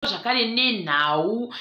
Zvakare nenhau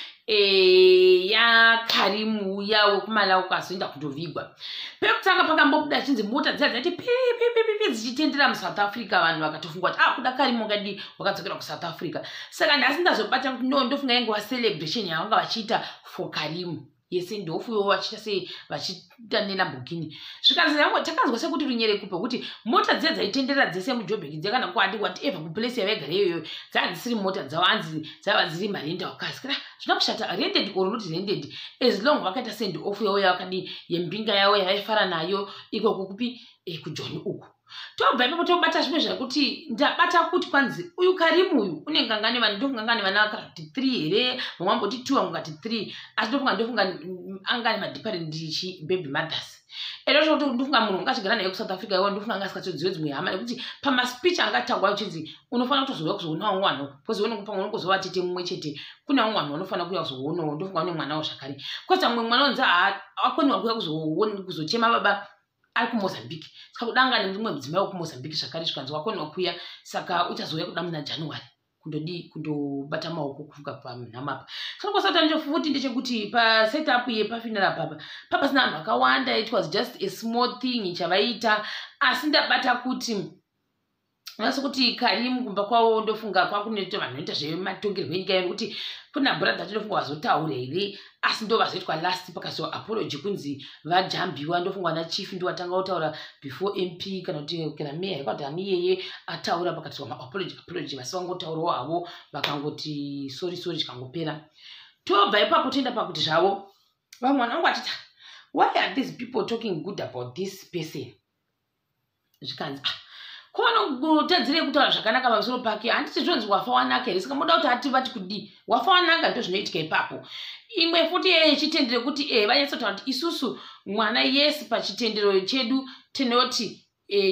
yaKarimu uya wekuMalawi kazoenda kundovigwa. Pekutanga pakambobuda chinzi mota dziya dzaiti pipipipi dzichitendera muSouth Africa, vanhu vakatofunga kuti ah, kuda Karimu wakadii, wakadzokera kuSouth Africa. Saka nhasi ndazobata kuti no, ndofunga ingova celebration yavanga vachiita for Karimu yese, ndofuyo vachiita sei, vachiita neLamborghini. Zvikanzi takanzwa sekuti runyerekupe kuti mota dziya dzaitenderera dzese muJobek dziya kana kwati whatever kuplace yavaigara iyoyo, dzanga dzisiri mota dzavo, hanzi dzava dziri marental cars. Kana zvina kushata, rented or not rented, as long vakaita send off yavo yavakadii, yembinga yavo yavaifara nayo ikoko kupi, kuJoni uku. Tobva ipapo tobata zvimwe zvekuti ndabata kuti kwanzi uyu Karimu uyu une ngangani vanhu, ndofunga ngani vana kana kuti three here, vamwe vamboti two, vamwe ngati three, asi ndofunga angani madifferent chi baby mothers. Ende kuti ndofunga munhu unga achigara naye kuSouth Africa iwo, ndofunga anga asikatodziwe dzimwe hama, nekuti pamaspeech angatagwa uchinzi unofanira kutozouya kuzoona vamwe vanhu, because pamwe unongozova tete mumwe chete, kune vamwe vanhu vanofanira kuuya kuzoonawo. Ndofunga une mwanawo zvakare, kweza mumwe mwana unzi akoniwa kuuya kuzochema baba ari kuMozambique, saka kudanga nemumwe mudzimai wekuMozambique zvakare, zvikanzi wakoniwa kuuya, saka uchazouya kuda muna January kundodii, kundobata maoko kufuka panhamo apa. Saka futi ndechekuti pasetup yepafuneral papa papasina vanhu vakawanda, it was just a small thing chavaita. Asi ndabata kuti vasi Karimu kumba kwavo ndofunga kwakunoita vanhu vanoita zvematongerwo enyika ino, nekuti kuna brother tinofunga vazotaura here, asi ndo vazoitwa last pakazo apology kunzi vajambiwa. Ndofunga vana chief ndo vatanga kutaura before MP kana kuti kana meya yakati ani iyeye ataura, pakatiswa maapology apology, vasi vangotaurawo havo, vakangoti sorry sorry, zvikangopera. Tobva ipapo toenda pakuti zvavo vamwe vanhu vangu vachiti, "Why are these people talking good about this person?" Zvikanzi, "Ah, konotadzirei kutaura zvakanaka pamusoro pake? Handiti zvonzi wafa wanaka here? Saka muda kuti ati vati kudii? Wafa wanaka, ndo zvinoitika ipapo." Imwe futi yechitendero kuti vanyatsotaura kuti isusu mwana yesi pachitendero chedu tinoti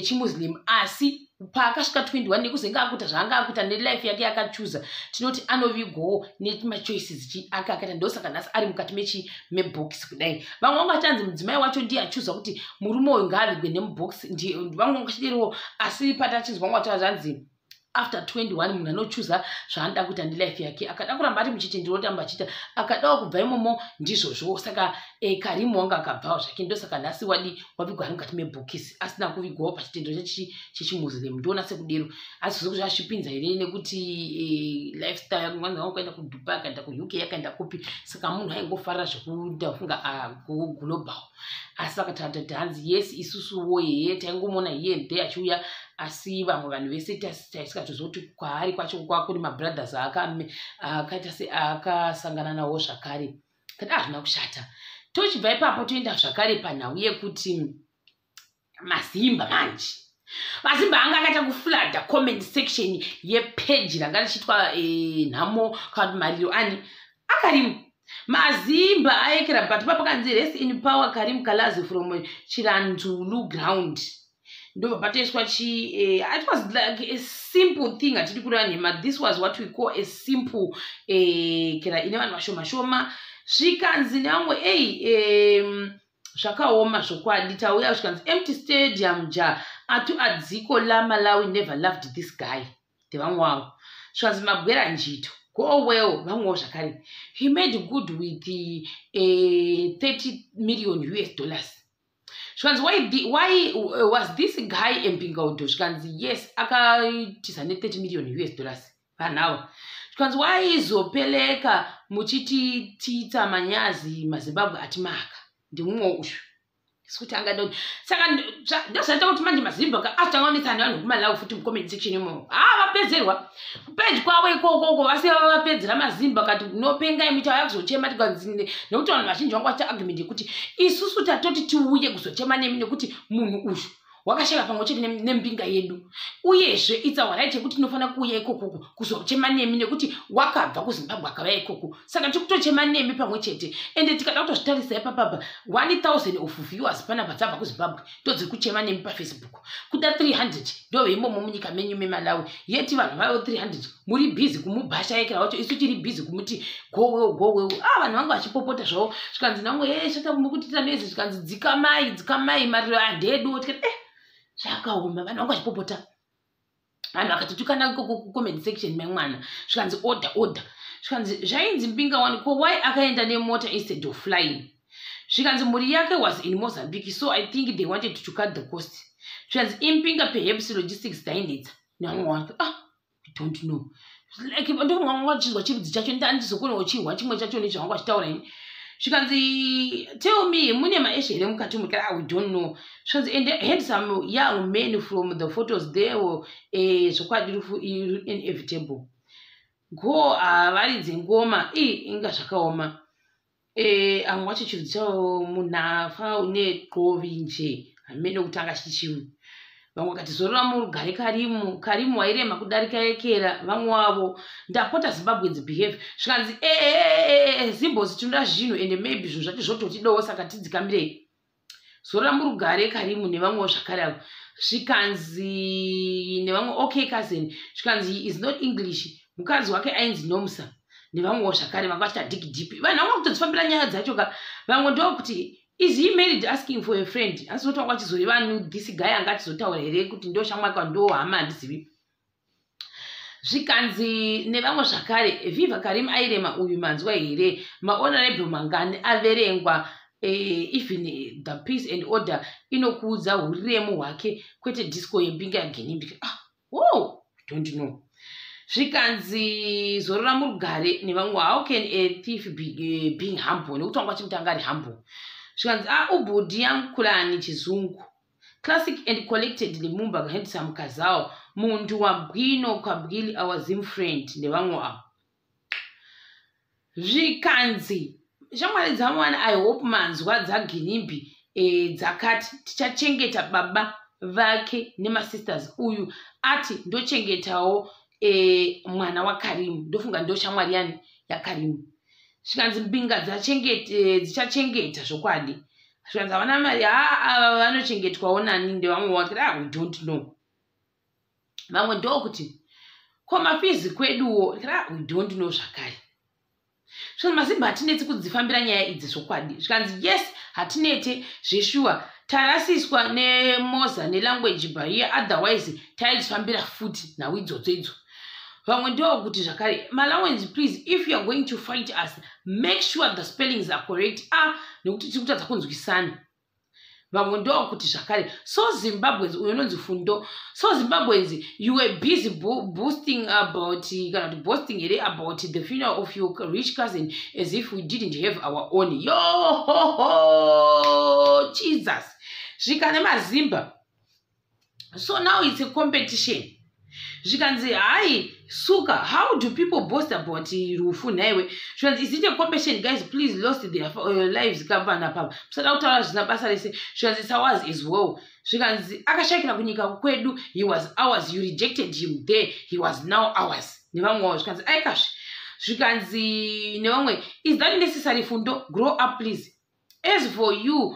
chiMuslim, asi paakasvika 21 nekuzenge akuita zvaanga akuita nelife yake yakachuza, tinoti anovigwawo nemachoices ake akaita, ndosaka nhasi ari mukati mechi mebhokisi kudai. Vamwe vanga vachanzi mudzimai wacho ndiye achuza kuti murume uyu ngaavigwe nemubhokisi, vamwe vanga vachideriwo, asi patachinzwa vamwe vataura zvanzi after 21 munhu anochuza zvaanoda kuita nelife yake, akada kuramba ari muchitendero otamba achiita, akadawo kubva imomo ndizvozvo. Saka Karimu wanga akabvawo zvake, ndosaka nhasi wadi wavigwa ari mukati mebhokisi, asina kuvigwawo pachitendero chechiMuslim. Ndoona sekudero, asi zokuti azvipinza here nekuti lifestyle vanhu vanga kuenda kuDubai, akaenda kuUK, akaenda kupi, saka munhu aingofarira zvekuda funga global. Asi vakataura kuti hanzi yes, isusuwo hehe taingomona here and there achiuya, asi vamwe vanhu vese taisikatoziva kuti kwaari kwacho kwakuri mabrothers akaita seakasangana nawo zvakare, kati hazvina kushata. Tochibva ipapo toenda zvakare panhau yekuti mazimba manje, mazimba anga akaita kuflooda comment section yepeji ranga richiitwa nhamo kana kuti mariro ani aKarimu. Mazimba aekera, but papakanzi "Rest in power Karim Kalazi from Chiranzulu ground", ndobva patoiswa chi it was like a simple thing, hatidi kureva nhema, this was what we call a simple kera ine vanhu vashoma shoma. Zvikanzi nevamwe, ei, zvakaoma zvokwadi, tauya. Zvikanzi, "Empty stadium ja atu adziko la Malawi never loved this guy." Ndevamwe wavo. Zvikanzi, "Mabwera njito, go well." Vamwewo zvakare, "He made good with the 30 million US dollars." Zvikanzi, "Why was this guy embingaudo?" Zvikanzi, "Yes, akaitisa ne30 million US dollars." Vanhu ava zvikanzi, "Waizopeleka muchitititsa manyazi maZimbabwe ati maka." Ndimumwe uyu sikuti angada, saka ndozvaita kuti manje maZimbabwe azotanga kunetsana nevanhu vekuMalawi futi mucomment section imomo. Ha, vapedzerwa kupeji kwavo ikokoko, vasiya vapedzera mazimba kati nopengai mitauya kuzochema tikanzi, nekuti vanhu vazhinji vanga vachiita argument yekuti isusu tatoti tiuye kuzochema nemi nekuti munhu uyu wakashaya pamwe chete nembinga yedu, uyezve it's our right yekuti tinofanira kuuya ikokoko kuzochema nemi nekuti wakabva kuZimbabwe akauya ikoko, saka tiri kutochema nemi pamwe chete. Ende tikada kutozvitarisa ipapapa, 1000 of viewers panapa dzabva kuZimbabwe ndodziri kuchema nemi paFacebook, kuda 300 ndo veimomo munyika menyu meMalawi, yeti vanhu vavo 300 muri busy kumubhasha yekera wacho, isu tiri busy kumuti go well, go well. Ah, vanhu vanga vachipopota zvavo. Zvikanzi namwe, e shata mukutita noise. Zvikanzi, "Dzikamai, dzikamai, mariro andedu." Tikati, eh, zvakaoma, vanhu vanga vachipopota, vanhu vakatotukana ikoko kucomment section memwana. Zvikanzi, "Order, order." Zvikanzi zvainzi mbinga wani, ko why akaenda nemota instead of flying? Zvikanzi mhuri yake was in Mozambique, so I think they wanted to cut the cost. Zvikanzi imbinga, perhaps logistics dzainetsa. Nevamwe vanhu, ah, I don't know, like ndokunga vachizwa chirudzi chacho, ndandizokona uchihwa chimwe chacho nezvavanga vachitaura ini. Zvikanzi tell me, mune maeshe here mukati umu? Ah, we don't know. Zvikanzi and handsome young men from the photos there. Zvokwadi rufu inevitable, go havaridze ngoma i inga zvakaoma. Amwe wacho chirudzi chavo munhu afa une qovi nje, hamene kuti anga chiti chimwe. Vamwe vakati zorora murugare Karimu. Karimu wairema kudarika ekera. Vamwe wavo, ndapota, Zimbabweans behave. Zvikanzi Zimbos tinoda zvinhu ende maybe zvinhu zvacho zvototidawo, saka tidzikamirei. Zorora murugare Karimu nevamwewo zvakare avo. Zvikanzi nevamwe, okay cousin. Zvikanzi he is not English, mukadzi wake ainzi Nomusa nevamwewo zvakare vanga vachita dig deep. Vanhu vanga kutodzifambira nyaya dzacho ka. Vamwe ndokuti, is he married? Asking for a friend. Asi kuti vanga vachizoreva this guy anga achizotaura here kuti ndo shamwaka, ndo hama, handizivi. Zvikanzi nevamwe zvakare, viva Karim, airema uyu, manzwa here? Mahonorable mangani averengwa? Even the peace and order inokuudza uremu hwake, kwete disco yembinga yaGinimbi. Ah, oh, don't know. Zvikanzi zorora murugare nevamwe. How can a thief be being humble? Nekuti wanga vachimuti anga ari humble. Zvikanzi a ubhudhi yankulani chizungu, classic and collected. Limumba handsome kazao, muntu wabwino kwabwili, our Zim friend nevamwe avo. Zvikanzi shamwari dzamwana, I hope manzwa dzaGinimbi dzakati tichachengeta baba vake nemasisters. Uyu ati ndochengetawo mwana waKarimu, ndofunga ndo shamwari yani yaKarimu. Zvikanzi mbinga dzichachengeta zvokwadi. Zvikanzi havana mari, ha, ava vanochengetwawo nani? Ndevamwe vakati, ah, we don't know. Vamwe ndokuti ko mafees kweduwo? Ah, we don't know zvakare. Zvikanzi mazimba hatinetsi kudzifambira nyaya idzi zvokwadi. Zvikanzi yes, hatinete zveshuwa, tarasiswa nemoza nelanguage barrier, otherwise taidzifambira futi nhau idzodzo idzo. Vamwe ndokuti zvakare, Malawians, please, if you are going to fight us, make sure the spellings are correct. Ah, nekuti tiri kutadza kunzwisana. Vamwe ndokuti zvakare, so Zimbabweans, uyo unonzi Fundo, so Zimbabweans, you were busy boosting about, kana kuti boasting here, about the funeral of your rich cousin, as if we didn't have our own. Yohoho, Jesus! Zvika nemazimba, so now it's a competition. Zvikanzi hai suka, how do people boast about rufu nhaiwe? Zvikanzi is it a competition? Guys, please, lost their lives kapana papa, musada kutaura zvisina basa rese. Zvikanzi it's ours as well. Zvikanzi akashayikira kunyika kwedu, he was ours, you rejected him there, he was now ours nevamwewo. Zvikanzi aikazve. Zvikanzi nevamwe, is that necessary? Fundo, grow up please. As for you,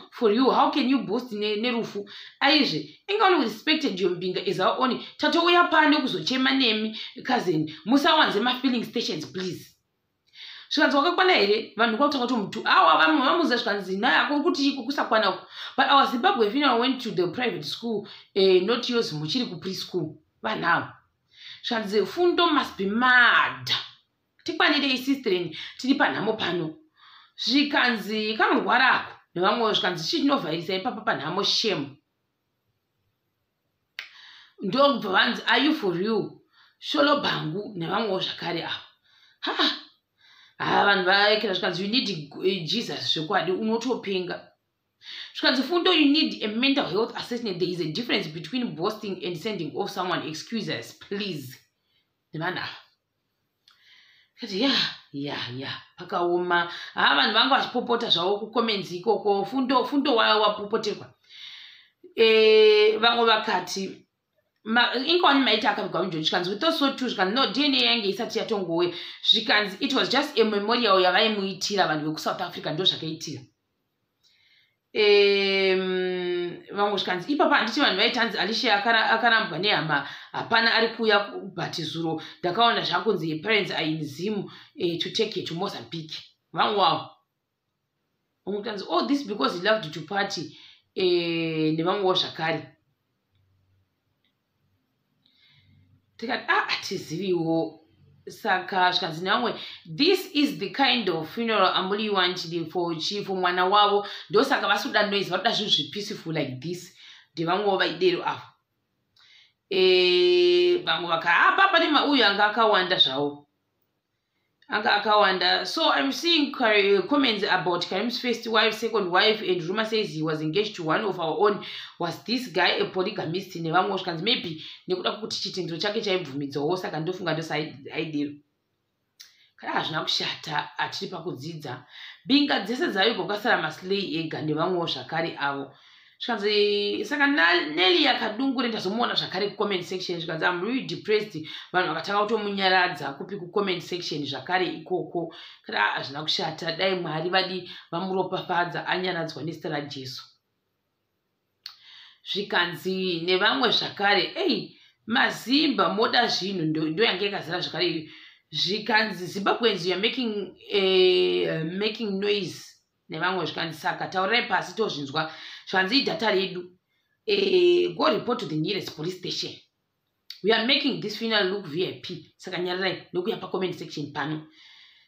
how can you boast nerufu? Aizve ingaoni, we respected your mbinga as our own. Tatouya pano kuzochema nemi cousin, musawanze mafilling stations please. Zvikanzi wakakwana here? Vanhu kwakutanga kuti mutu awa vamwe vamuza. Zvikanzi nayako kuti iko kusakwana uko, but our Zimbabwe funeral went to the private school, not yours, muchiri kupreschool vanhu ava. Zvikanzi Fundo must be mad. Tikwanirei sistren, tiri panhamo pano. Zvikanzi kanorwarako nevamwewo. Zvikanzi chii chinovhairisa ipapa panhamo? Shame. Ndokubva vanzi, are you for real? Sholobhangu nevamwewo zvakare avo. Ha ha, vanhu vaekera. Zvikanzi you need Jesus zvokwadi, unotopenga. Zvikanzi Fundo, you need a mental health assessment. There is a difference between boasting and sending off someone. Excuses please nevanhu ava. Kati ya, pakaoma. Ha, vanhu vanga vachipopota zvavo kucomments ikoko. Fundo, Fundo wapopoterwa. Vamwe vakati ingawani maiti akavigwa muJoni. Zvikanzi we thought so too. Zvikanzi no, DNA yange isati yatongowe. Zvikanzi it was just a memorial yavaimuitira vanhu vekuSouth Africa, ndo zvakaitira. Vamwe zvikanzi ipapa handiti vanhu vaitanzi Alicia akarambwa nehama, hapana ari kuuya, but zuro ndakaona zvakunzi parents are in Zim to take her to Mozambique. Vamwe wavo umwe kanzi, all this because he loved to party, nevamwewo zvakare. Tikati a ah, hatiziviwo. Saka zvikanzi nevamwe, "This is the kind of funeral amuli want for chi for mwana wavo. Ndosaka vasikuda noise, varoda zvinhu zvipeaceful like this." Ndevamwewo vaidero avo. Vamwe vaka apa pane mauyu anga akawanda zvavo, anga akawanda. So I'm seeing comments about Karim's first wife, second wife, and rumor says he was engaged to one of our own. Was this guy a polygamist? Nevamwe zvikanzi maybe nekuda kwekuti chitendero chake chaibvumidzawo, saka ndofunga ndosaaidero. Kana hazvina kushata, hatiri pakudzidza. Mbinga dzese dzaigwa, kwasara maslay ega. Nevamwewo zvakare avo. Zvikanzi saka Neli Yakadungure, ndazomuona zvakare kucomment section. Zvikanzi, "I'm really depressed." Vanhu vakatanga kutomunyaradza kupi? Kucomment section zvakare ikoko. Kana hazvina kushata, dai Mwari vadi vamuropafadza, anyaradzwa nezita raJesu. Zvikanzi nevamwe zvakare, ei, mazimba moda zvinhu, ndo yange yakazara zvakare. Zvikanzi, "Zimbabweans, you are making noise." Nevamwe zvikanzi, "Saka taurirai pasi tozvinzwa." Zvikanzi, "Idhata redu. Go report to the nearest police station. We are making this funeral look VIP, saka nyararai nokuya pacomment section pano."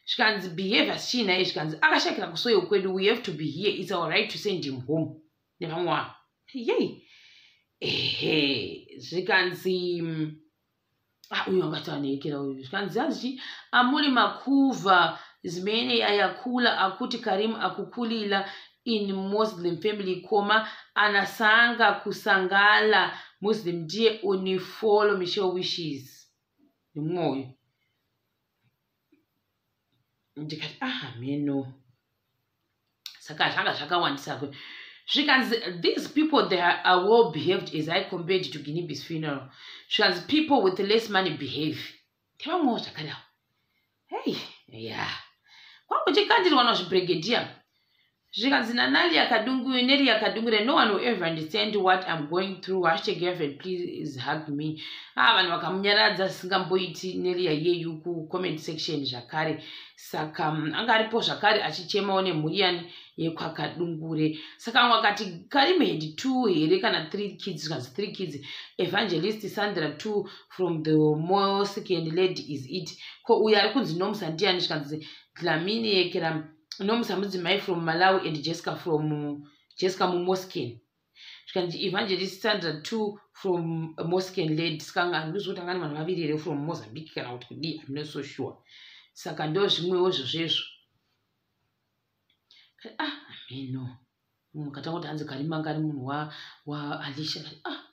Zvikanzi, "Behaviors chiinai?" Zvikanzi, "Akashakira kusoyo kwedu. We have to be here. It's our right to send him home." Nevamwe vavo yei. Ehe, zvikanzi, ah, uyu angati uyu. Zvikanzi, hanzi chi amuli makuva zimene ayakula akuti Karim akukulila in Muslim family, koma anasanga kusangala Muslim. Ndiye unifollow Michelle Wishes nemwoyo. Ndikati, ah, meno. Saka zvanga zvakawandisa. Zvikanzi, "These people, they are well behaved as I compared to Ginimbi's funeral." Zvikanzi, "People with less money behave." Ndevamwewo zvakadaro. Hei, ya kwangu chikandirwa nazvibrigadier. Zvikanzi naNali Yakadungure, Neri Yakadungure, "No one will ever understand what I'm going through. #Heaven, please hug me." Ah, vanhu vakamunyaradza zvisingamboiti Neria iyeyu kucomment section zvakare. Saka anga aripo zvakare achichemawo nemhuri yani yekwakadungure. Saka vamwe vakati, "Karim had two here kana three kids?" Zvikanzi, "Three kids. Evangelist Sandra, two from the Moscan lady. Is it ko uyo ari kunzi Nomusa ndiani?" Zvikanzi, "Dlamini Yekera Nomusa, mudzimai from Malawi, and Jessica from Jessica muMoscan." Zvikanzi, "Evangelist Sandra, two from Moscan lady." Saka handizvi kuti angani vanhu vaviri here from Mozambique kana kuti kudii, I'm not so sure. Saka ndo zvimwewo zvozvezvo. Ah, ameno. Mumwe katanga kuti hanzi Karima anga ari munhu waAlisha. Ah,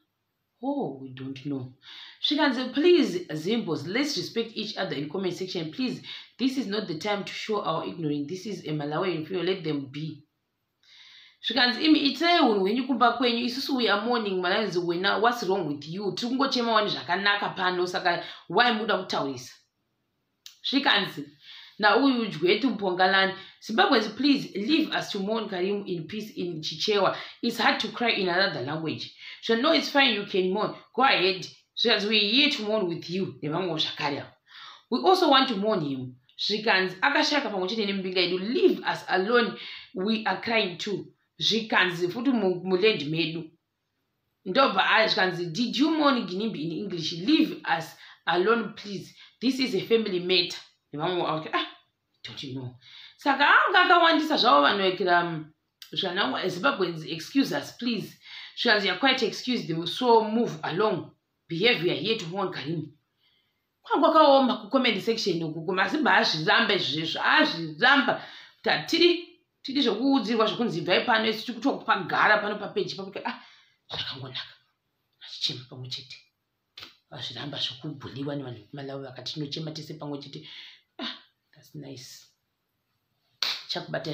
oh, we don't know. Zvikanzi, "Please, Zimbos, let's respect each other in comment section, please. This is not the time to show our ignorance. This is a Malawian funeral, let them be." Zvikanzi, "Imi itai unhu hwenyu kumba kwenyu. Isusu we are mourning Malawians. Wena, what's wrong with you? Tiri kungochema wani zvakanaka pano, saka why muda kutaurisa?" Zvikanzi nauyu Dwetu Mpongalani, "Zimbabweans, please leave us to mourn Karim in peace in Chichewa. It's hard to cry in another language." So, "No, it's fine, you can mourn, go ahead." Zvikanzi, "We here to mourn with you." Nevamwewo zvakare avo. "We also want to mourn him." Zvikanzi, "Akashaka pamwe chete nemibinga yedu. Leave us alone, we are crying too." Zvikanzi futi, "Muland medu." Ndobva zvikanzi, "Did you mourn Ginimbi in English? Leave us alone, please. This is a family matter." Nevamwe vati, "Ah, don't you know?" Saka anga akawandisa zvavo vanhu vekera. Zvikanzi, "Zimbabweans, excuse us, please." Zvikanzi, "You're quite excused, so move along, behave. We are here to mourn Karim." Kwanga kwakaoma kucomment section uku. Mazimba azviramba izvezvo, azviramba kuti hatiri tidi zvokuudzirwa zvokunzi ibvai pano, isu tiri kutopagara pano papeji papo. Ah, zvakangonaka, achichema pamwe chete. Vazviramba zvokubhuliwa nevanhu vekuMalawi, vakati tinochema tese pamwe chete. Ah, that's nice. Chakubata.